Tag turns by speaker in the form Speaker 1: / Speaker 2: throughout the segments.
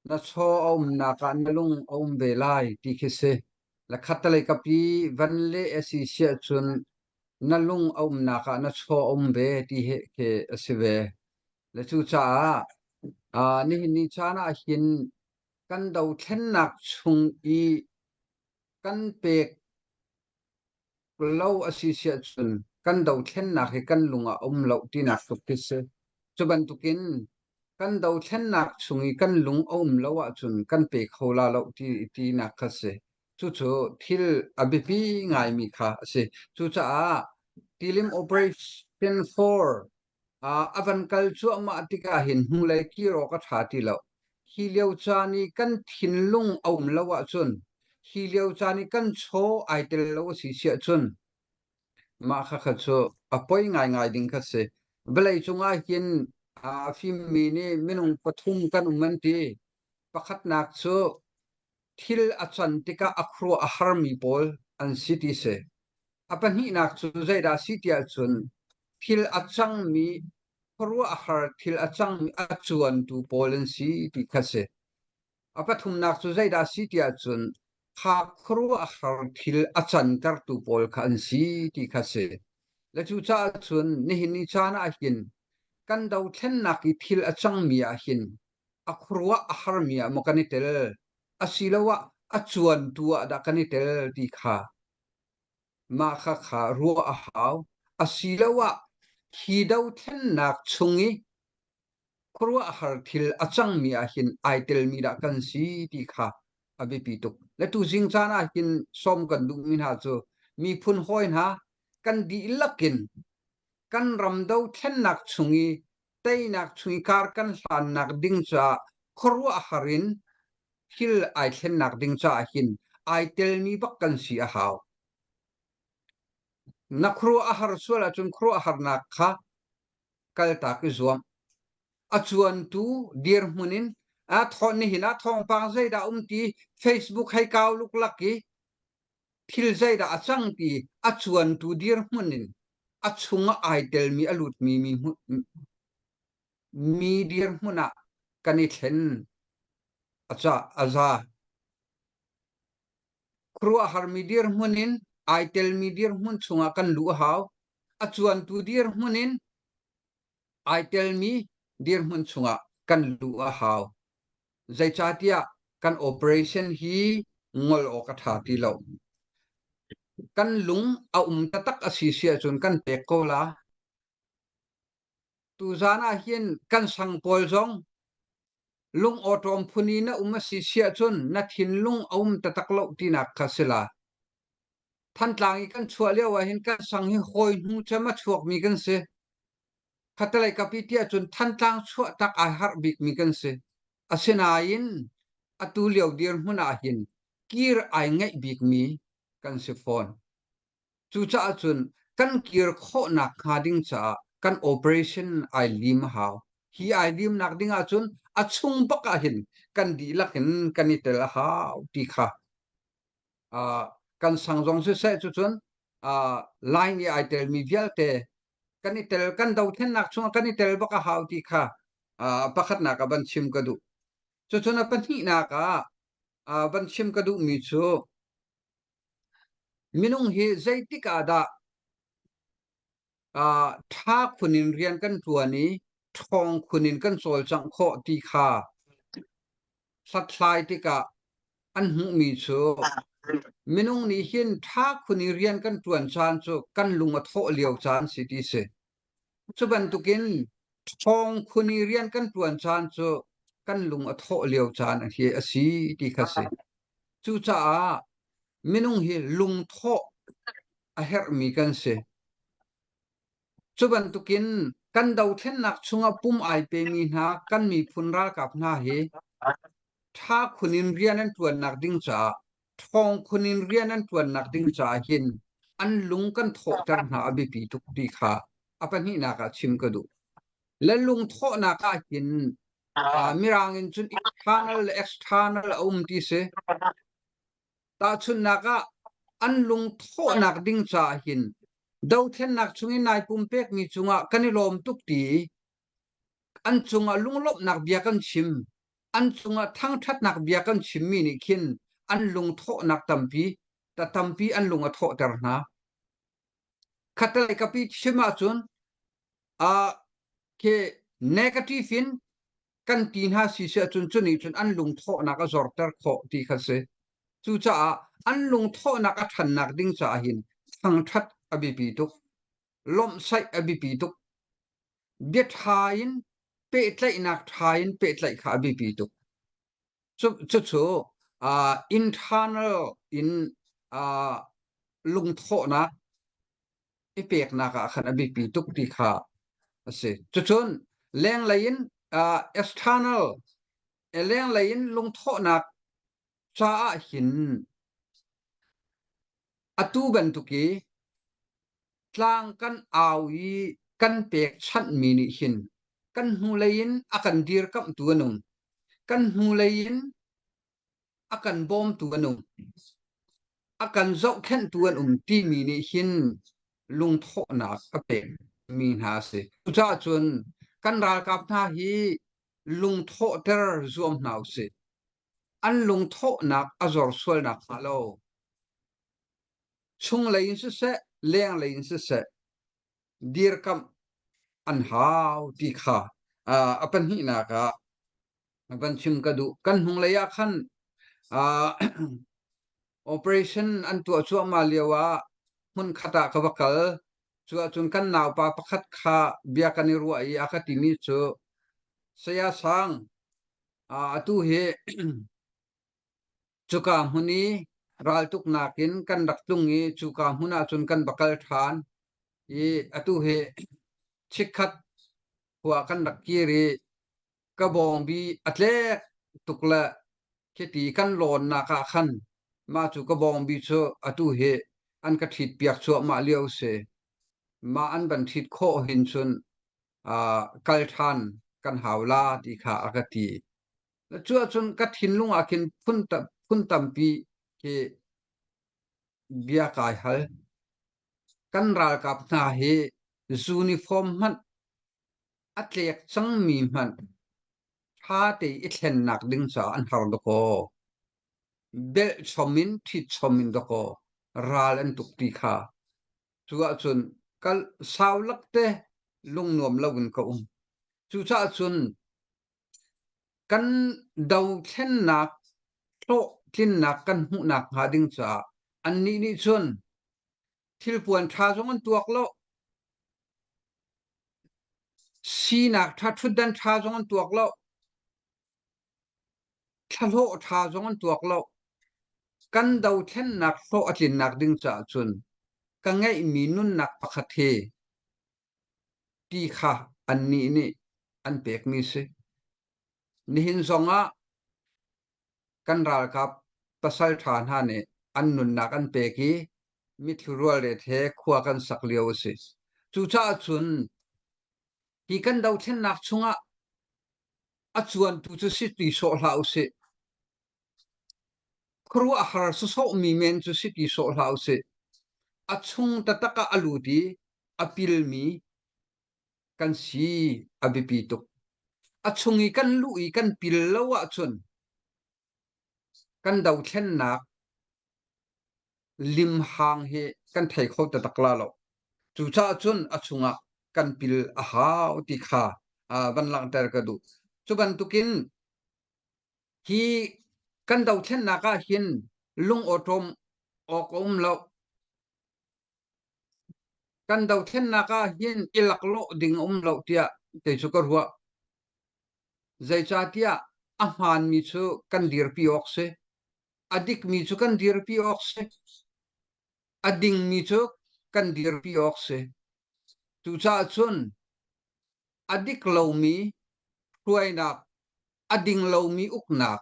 Speaker 1: Na chaw a umnak ah na lung a um ve lai ti khi si. Le khattelei kapi van leh a si siah cun na lung a umnak ah na chaw a um ve ti he khi a si ve. Le cucaah nihin ni caan ah hin kan dothlennak chung i kan pek lo a si siah cun kan dothlennak hi kan lung ah a um lo tinak tluk khi si. Cu bantukin kan dothlennak chung i kan lung a um lo ahcun kan pe kho la lo ti tinak kha si. Cucu thil a biapi ngaimi kha a si. Cucaah Tilim Operation 4 a van kal cuahmah tikah hin hnulei kir awk a ṭha ti lo. Hi lio caan i kan thinlung a um lo ahcun, hi lio caan i kan chaw ai tel lo a si siah cun, mah khakha cu a poi ngaingai ding kha si. Vawlei cungah hin a fimmi nih minung pathum kan um an ti. Pakhatnak cu thil a can tikah a khuaruah a harmi pawl an si ti si. A pahnihnak cu zeidah a si tiah cun thil a cangmi khuaruahhar thil a cangmi a cuantu pawl an si ti kha si. A pathumnak cu zeidah a si tiah cun kha khuaruahhar thil a cantertu pawl kha an si ti kha si. Le cucaah cun nihin ni caan ah hin kan dothlennak i thil a cangmi ah hin a khuaruah a harmi ah maw kan i tel asiloah a cuantu ah dah kan i tel ti kha mah khakha ruah a hau. Asiloah hi dothlennak chung i khuaruahhar thil a cangmi ah hin ai telmi dah kan si ti kha a biapi tuk. Le tuzing caan ah hin sawm kan duhmi hna cu miphun hawi hna kan dihlak in kan ram dothlennak chung i teinak chung i kar kan hlannak ding caah khuaruahhar in thil ai thlennak ding caah hin ai telmi bak kan si a hau. Na khuaruah a har sual ahcun khuaruahharnak kha kaltak i zuam. A cuantu dirhmun in a thawn nihin ah thawngpang zeidah um ti Facebook hei kau luklak i thil zeidah a cang ti a cuantu dirhmun in a chungah ai telmi a lutmi mi, mi dirhmun ah kan i thlen a ca a za. Khuaruahharmi dirhmun in ai telmi dirhmun chungah kan luh a hau. A cuantu dirhmun in ai telmi dirhmun chungah kan luh a hau. Zeicahtiah kan operation hi ngol awk a ṭha ti lo. Kan lung a um taktak a si si ahcun kan pek ko la. Tuzaan ah hin kan sang pawl zong lung awṭawm phun i na um a si si ahcun na thinlung a um taktak lo tinak kha si la. Thantlang i kan chuah lio ah hin kan sang hi hawi hnu cem a chuakmi kan si. Khatalei kapi tiah cun Thantlang chuah tak ai harh bikmi kan si. Asinain atu lio dirhmun ah hin kir ai ngaih bikmi kan si fawn. Cucaah cun kan kir khawhnak hnga ding caah kan operation ai lim a hau. Hi ai limnak ding ahcun a chung bak ah hin kan dihlak in kan i tel a hau ti kha uh, kan sang zong siseh cucun uh, line i ai telmi vialte kan i tel kan dothlennak chungah kan i tel bak a hau ti kha uh, pakhatnak ah van chim ka duh. Cucun a pahnihnak ah uh, van chim ka duhmi cu Minung hi zeitik ah dah ṭha khun in rian kan ṭuan i ṭhawng khun in kan cawlcangh khawh ti kha hlathlai tikah an hmuhmi cu minung nih hin ṭha khun i rian kan ṭuan caan cu kan lung a thawh lio caan si ti si. Cu bantukin ṭhawng khun i rian kan ṭuan caan cu kan lung a thawh lio caan hi a si ti kha si. Cucaah minung hi lungthawh a herhmi kan si. Cu bantukin kan dothlennak chungah pum ai pemi hna kan miphun ralkap hna hi ṭha khun in rian an ṭuannak ding caah ṭhawng khun in rian an ṭuannak ding caah hin an lung kan thawhter hna a biapi tuk ti kha a pahnihnak ah chim ka duh. Le lungthawhnak ah hin Mirang in cun internal le external a um ti si. Tahchunhnak ah an lungthawhnak ding caah hin dothlennak chung i nai pumpekmi cungah kan i lawm tuk ti an cungah lunglawmhnak bia kan chim. An cungah thangṭhatnak bia kan chimmi nih khin an lungthawhnak tampi ta tampi an lung a thawhter hna. Khattelei kapi chim ahcun uh, khi negative in kan ti hna si si ahcun cu nih cun an lungthawhnak a zorter khawh ti kha si. Cucaah an lungthawhnak a ṭhannak ding caah hin thangṭhat a biapi tuk. Lawmhsaih a biapi tuk. Bia ṭha in pehtlaihnak ṭha in pehtlaih kha a biapi tuk. Cucu uh, internal in uh, lungthawhnak i peknak ah khan a biapi tuk ti kha a si. Cucun lenglei in uh, external lenglei in lungthawhnak caah hin atu bantuk i tlang kan au i kan pekchanhmi nih hin kan hnulei in a kan dirkamhtu an um. Kan hnulei in a kan bawmtu an um. A kan zohkhenhtu an um timi nih hin lungthawhnak a pekmi hna a si. Cucaah cun kan ralkap hna hi lungthawhter zuam hna usih. An lungthawhnak a zor sual nakhnga lo chunglei in siseh, lenglei in siseh dirkamh an hau ti kha a pahnihnak ah van chim ka duh. Kan hnunglei ah khan operation an tuah cuahmah lio ah hmunkhat ah ka va kal. Cu ahcun kan naupa pakhat kha bia kan i ruah i a ka timi cu Saya Sang, atu hi Cuka hmun i raltuknak in kan rak tlung i cuka hmun ah cun kan va kal ṭhan i atu hi chikkhat khua kan rak kir i ka bawngbi a tlek tuk le khiti kan lawnnak ah khan mah cu ka bawngbi cu atu hi an ka ṭhitpiak cuahmah lio si. Mah an van ṭhit khawh hin cun uh, kal ṭhan kan hau la ti kha a ka ti. Cu ahcun ka thinlung ah khin phun tampi khi bia kai hal. Kan ralkap hna hi uniform hmanh a tlek cangmi hmanh ṭha te i thlennak ding caah an har dakaw. Belh chom in ṭhit chom in dakaw ral an tuk ti kha. Cu ahcun kal sau lakte lungnuam lo in ka um. Cucaah cun Kan dothlennak hlawhtlinnak kan hmuhnak hnga ding caah annih nih cun thilpuan ṭha zong an tuak lo. Sinak ṭha ṭhutdan ṭha zong an tuak lo. Thlahlawh ṭha zong an tuak lo. Kan dothlennak hlawh a tlinnak ding caah cun ka ngeihmi nunnak pakhat hi ti kha annih nih an pekmi si. Nihin zongah kan ralkap pasal ṭha hna nih an nunnak an pek i mithlu rualret he khua kan sak lio a si. Cucaah cun hi kan dothlennak chungah a cuantu cu si ti sawh hlah usih. Khuaruahhar sawsawhmi men cu si ti sawh hlah usih. A chung taktak ah a lut i a pilmi kan si a biapi tuk. A chung i kan luh i kan pil lo ahcun kan dothlennak limhang hi kan thei kho taktak la lo. Cucaah cun a chungah kan pil a hau ti kha van langhter ka duh. Cu bantukin Hi kan dothlennak ah hin lungawṭawm awk a um lo. Kan dothlennak ah hin i laklawh ding a um lo tiah kei cu ka ruah. Zeicahtiah a hmaanmi cu kan dirpi awk si. A dikmi cu kan dirpi awk si. A dingmi cu kan dirpi awk si. Cucaah cun a dik lomi hruainak, a ding lomi uknak,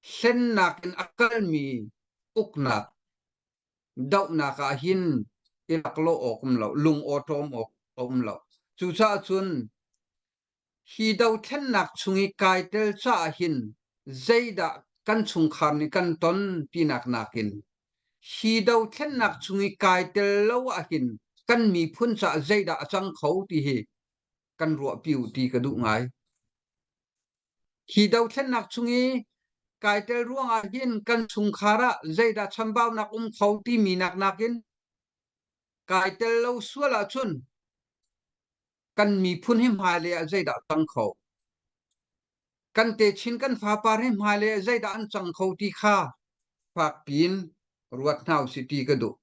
Speaker 1: hlennak in a kalmi uknak dohnak ah hin i laklawh awk um lo, lung awṭawm awk a um lo. Cucaah cun hi dothlennak chung i kai tel caah hin zeidah kan chungkhar nih kan ton tinak nakin hi dothlennak chung i kai tel lo ahhin kan miphun caah zeidah a cang kho ti hi kan ruahpi u ti ka duh ngai. Hi dothlennak chung i kai tel ruangah hin kan chungkhar ah zeidah chambaunak um kho timi nak nakin kai tel lo sual ahcun kan miphun hi hmailei ah zeidah cang kho? Kan techin kan fapar hi hmailei ah zeidah an cang kho ti kha fak piin ruat hna usih ti ka duh.